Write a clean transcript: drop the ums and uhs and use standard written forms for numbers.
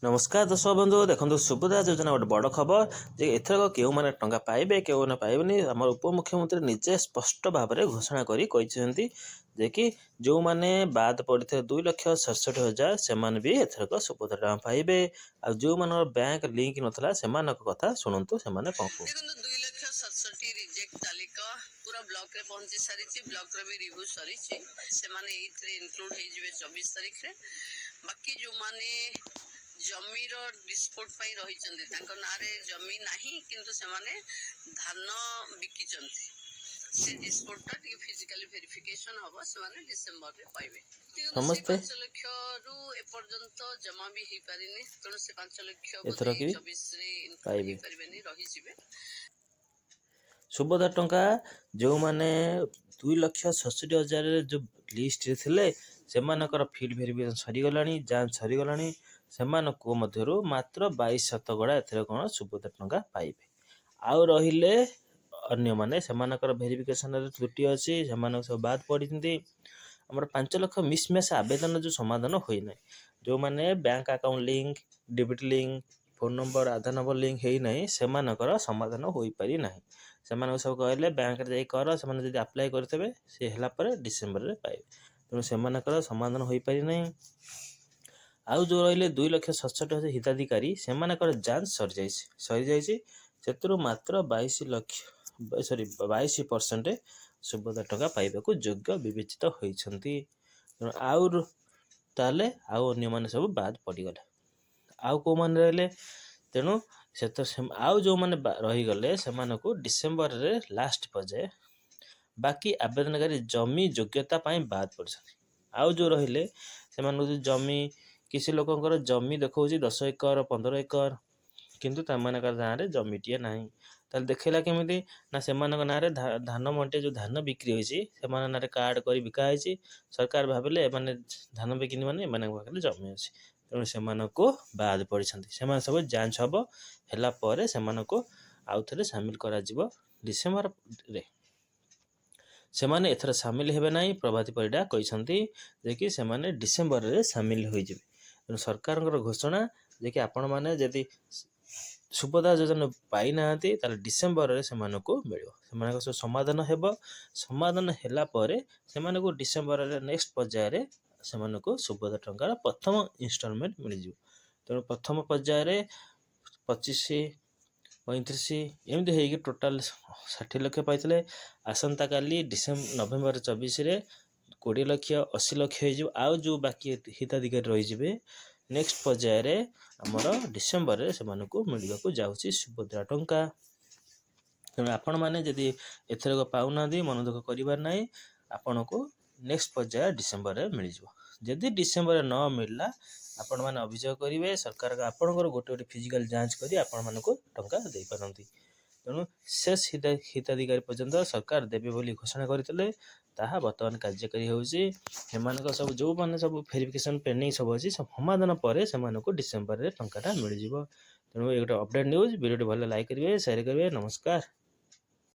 ନମସ୍କାର ଦର୍ଶକ ବନ୍ଧୁ, ଦେଖନ୍ତୁ, ସୁଭଦ୍ରା ଯୋଜନା ଗୋଟେ ବଡ଼ ଖବର ଯେ ଏଥରକ କେଉଁମାନେ ଟଙ୍କା ପାଇବେ, କେଉଁମାନେ ପାଇବେନି। ଆମର ଉପମୁଖ୍ୟମନ୍ତ୍ରୀ ନିଜେ ସ୍ପଷ୍ଟ ଭାବରେ ଘୋଷଣା କରି କହିଛନ୍ତି ଯେ କି ଯେଉଁମାନେ ବାଦ ପଡ଼ିଥିଲେ 2,67,000, ସେମାନେ ବି ଏଥରକ ସୁଭଦ୍ରା ଟଙ୍କା ପାଇବେ। ଆଉ ଯେଉଁମାନଙ୍କର ବ୍ୟାଙ୍କ ଲିଙ୍କ ନଥିଲା, ସେମାନଙ୍କ କଥା ଶୁଣନ୍ତୁ, ସେମାନେ କ'ଣ କହୁଛନ୍ତି। ଦେଖନ୍ତୁ, 2 ଲକ୍ଷ 67 ରିଜେକ୍ଟ ତାଲିକା ପୁରା ବ୍ଲକରେ ପହଞ୍ଚି ସାରିଛି। ବ୍ଲକର ବି ରିଭ୍ୟୁ ସରିଛି। ସେମାନେ ଏଇଥିରେ ଇନକ୍ଲୁଡ ହେଇଯିବେ 24 ତାରିଖରେ। ବାକି ଯୋଉମାନେ ଜମିର ଡିସ୍ପ୍ୟୁଟ ପାଇଁ ରହିଛନ୍ତି, ତାଙ୍କ ନାଁରେ ଜମି ନାହିଁ କିନ୍ତୁ ସେମାନେ ଧାନ ବିକିଛନ୍ତି, ସେ ଡିସ୍ପ୍ୟୁଟଟା ଟିକେ ଫିଜିକାଲି ଭେରିଫିକେସନ ହବ। ସେମାନେ ଡିସେମ୍ବରରେ ପାଇବେ। ଦେଖନ୍ତୁ, ସେ ସମସ୍ତେ 5 ଲକ୍ଷରୁ ଏପର୍ଯ୍ୟନ୍ତ ଜମା ବି ହେଇପାରିନି। ତେଣୁ ସେ 5 ଲକ୍ଷ ଏଥର ବୋଧେ କି 24ରେ ଇନକ୍ଲୁଡ ପାଇବେ। ହେଇପାରିବେନି, ରହିଯିବେ। ସୁଭଦ୍ରା ଟଙ୍କା ଯେଉଁମାନେ 2,67,000ରେ ଯେଉଁ ଲିଷ୍ଟରେ ଥିଲେ, ସେମାନଙ୍କର ଫିଲ୍ଡ ଭେରିଫିକେସନ୍ ସରିଗଲାଣି, ଯାଞ୍ଚ ସରିଗଲାଣି। ସେମାନଙ୍କ ମଧ୍ୟରୁ ମାତ୍ର 22 ଶତକଡ଼ା ଏଥିରେ କ'ଣ ସୁଭଦ୍ରା ଟଙ୍କା ପାଇବେ। ଆଉ ରହିଲେ ଅନ୍ୟମାନେ, ସେମାନଙ୍କର ଭେରିଫିକେସନରେ ତ୍ରୁଟି ଅଛି, ସେମାନଙ୍କ ସବୁ ବାଦ ପଡ଼ିଛନ୍ତି। ଆମର 5 ଲକ୍ଷ ମିସମ୍ୟାଚ୍ ଆବେଦନ ଯେଉଁ ସମାଧାନ ହୋଇନାହିଁ, ଯେଉଁମାନେ bank account link, DBT link, phone number, ଆଧାର ନମ୍ବର ଲିଙ୍କ ହେଇନାହିଁ, ସେମାନଙ୍କର ସମାଧାନ ହୋଇପାରି ନାହିଁ। ସେମାନଙ୍କୁ ସବୁ କହିଲେ ବ୍ୟାଙ୍କରେ ଯାଇ କର। ସେମାନେ ଯଦି ଆପ୍ଲାଏ କରିଥିବେ, ସେ ହେଲା ପରେ ଡିସେମ୍ବରରେ ପାଇବେ। ତେଣୁ ସେମାନଙ୍କର ସମାଧାନ ହୋଇପାରି ନାହିଁ। ଆଉ ଯେଉଁ ରହିଲେ 2,67,000 ହିତାଧିକାରୀ, ସେମାନଙ୍କର ଯାଞ୍ଚ ସରିଯାଇଛି ସରିଯାଇଛି ସେଥିରୁ ମାତ୍ର 22 ଲକ୍ଷ, ସରି, 22% ସୁଭଦ୍ରା ଟଙ୍କା ପାଇବାକୁ ଯୋଗ୍ୟ ବିବେଚିତ ହୋଇଛନ୍ତି। ତେଣୁ ଆଉ ତାହେଲେ ଆଉ ଅନ୍ୟମାନେ ସବୁ ବାଦ ପଡ଼ିଗଲେ। ଆଉ କେଉଁମାନେ ରହିଲେ? ତେଣୁ ସେ ତ ଆଉ ଯେଉଁମାନେ ରହିଗଲେ, ସେମାନଙ୍କୁ ଡିସେମ୍ବରରେ ଲାଷ୍ଟ ପର୍ଯ୍ୟାୟ। ବାକି ଆବେଦନକାରୀ ଜମି ଯୋଗ୍ୟତା ପାଇଁ ବାଦ ପଡ଼ିଛନ୍ତି। ଆଉ ଯେଉଁ ରହିଲେ, ସେମାନଙ୍କୁ ଯେଉଁ ଜମି, କିଛି ଲୋକଙ୍କର ଜମି ଦେଖାଉଛି 10 ଏକର, 15 ଏକର, କିନ୍ତୁ ସେମାନଙ୍କର ନାଁରେ ଜମିଟିଏ ନାହିଁ। ତାହେଲେ ଦେଖେଇଲା କେମିତି? ନା ସେମାନଙ୍କ ନାଁରେ ଧାନ ମଣ୍ଟି ଯେଉଁ ଧାନ ବିକ୍ରି ହୋଇଛି, ସେମାନଙ୍କ ନାଁରେ କାର୍ଡ଼ କରି ବିକା ହେଇଛି। ସରକାର ଭାବିଲେ ଏମାନେ ଧାନ ବିକିନି ମାନେ ଏମାନଙ୍କ ପାଖରେ ଜମି ଅଛି। ତେଣୁ ସେମାନଙ୍କୁ ବାଦ ପଡ଼ିଛନ୍ତି। ସେମାନେ ସବୁ ଯାଞ୍ଚ ହେବ, ହେଲା ପରେ ସେମାନଙ୍କୁ ଆଉ ଥରେ ସାମିଲ କରାଯିବ ଡିସେମ୍ବରରେ। ସେମାନେ ଏଥର ସାମିଲ ହେବେ ନାହିଁ। ପ୍ରଭାତୀ ପରିଡ଼ା କହିଛନ୍ତି ଯେ କି ସେମାନେ ଡିସେମ୍ବରରେ ସାମିଲ ହୋଇଯିବେ। ତେଣୁ ସରକାରଙ୍କର ଘୋଷଣା ଯେ କି ଆପଣମାନେ ଯଦି ସୁଭଦ୍ରା ଯୋଜନା ପାଇନାହାନ୍ତି, ତାହେଲେ ଡିସେମ୍ବରରେ ସେମାନଙ୍କୁ ମିଳିବ। ସେମାନଙ୍କ ସବୁ ସମାଧାନ ହେବ। ସମାଧାନ ହେଲା ପରେ ସେମାନଙ୍କୁ ଡିସେମ୍ବରରେ ନେକ୍ସଟ ପର୍ଯ୍ୟାୟରେ ସେମାନଙ୍କୁ ସୁଭଦ୍ରା ଟଙ୍କାର ପ୍ରଥମ ଇନଷ୍ଟଲମେଣ୍ଟ ମିଳିଯିବ। ତେଣୁ ପ୍ରଥମ ପର୍ଯ୍ୟାୟରେ 25, 35 ଏମିତି ହେଇକି ଟୋଟାଲ 60 ଲକ୍ଷ ପାଇଥିଲେ। ଆସନ୍ତାକାଲି ନଭେମ୍ବର 24ରେ 20 ଲକ୍ଷ, 80 ଲକ୍ଷ ହେଇଯିବ। ଆଉ ଯେଉଁ ବାକି ହିତାଧିକାରୀ ରହିଯିବେ, ନେକ୍ସଟ ପର୍ଯ୍ୟାୟରେ ଆମର ଡିସେମ୍ବରରେ ସେମାନଙ୍କୁ ମିଳିବାକୁ ଯାଉଛି ସୁଭଦ୍ରା ଟଙ୍କା। ତେଣୁ ଆପଣମାନେ ଯଦି ଏଥରକ ପାଉନାହାନ୍ତି, ମନ ଦୁଃଖ କରିବାର ନାହିଁ। ଆପଣଙ୍କୁ ନେକ୍ସଟ ପର୍ଯ୍ୟାୟ ଡିସେମ୍ବରରେ ମିଳିଯିବ। ଯଦି ଡିସେମ୍ବରରେ ନ ମିଳିଲା, ଆପଣମାନେ ଅଭିଯୋଗ କରିବେ। ସରକାର ଆପଣଙ୍କର ଗୋଟେ ଗୋଟେ ଫିଜିକାଲ ଯାଞ୍ଚ କରି ଆପଣମାନଙ୍କୁ ଟଙ୍କା ଦେଇପାରନ୍ତି। ତେଣୁ ଶେଷ ହିତାଧିକାରୀ ପର୍ଯ୍ୟନ୍ତ ସରକାର ଦେବେ ବୋଲି ଘୋଷଣା କରିଥିଲେ, ତାହା ବର୍ତ୍ତମାନ କାର୍ଯ୍ୟକାରୀ ହେଉଛି। ସେମାନଙ୍କ ସବୁ ଯେଉଁମାନେ ସବୁ ଭେରିଫିକେସନ୍ ପେଣ୍ଡିଂ ସବୁ ଅଛି, ସବୁ ସମାଧାନ ପରେ ସେମାନଙ୍କୁ ଡିସେମ୍ବରରେ ଟଙ୍କାଟା ମିଳିଯିବ। ତେଣୁ ଏ ଗୋଟେ ଅପଡ଼େଟ୍ ନ୍ୟୁଜ୍। ଭିଡ଼ିଓଟି ଭଲ ଲାଇକ୍ କରିବେ, ସେୟାର କରିବେ। ନମସ୍କାର।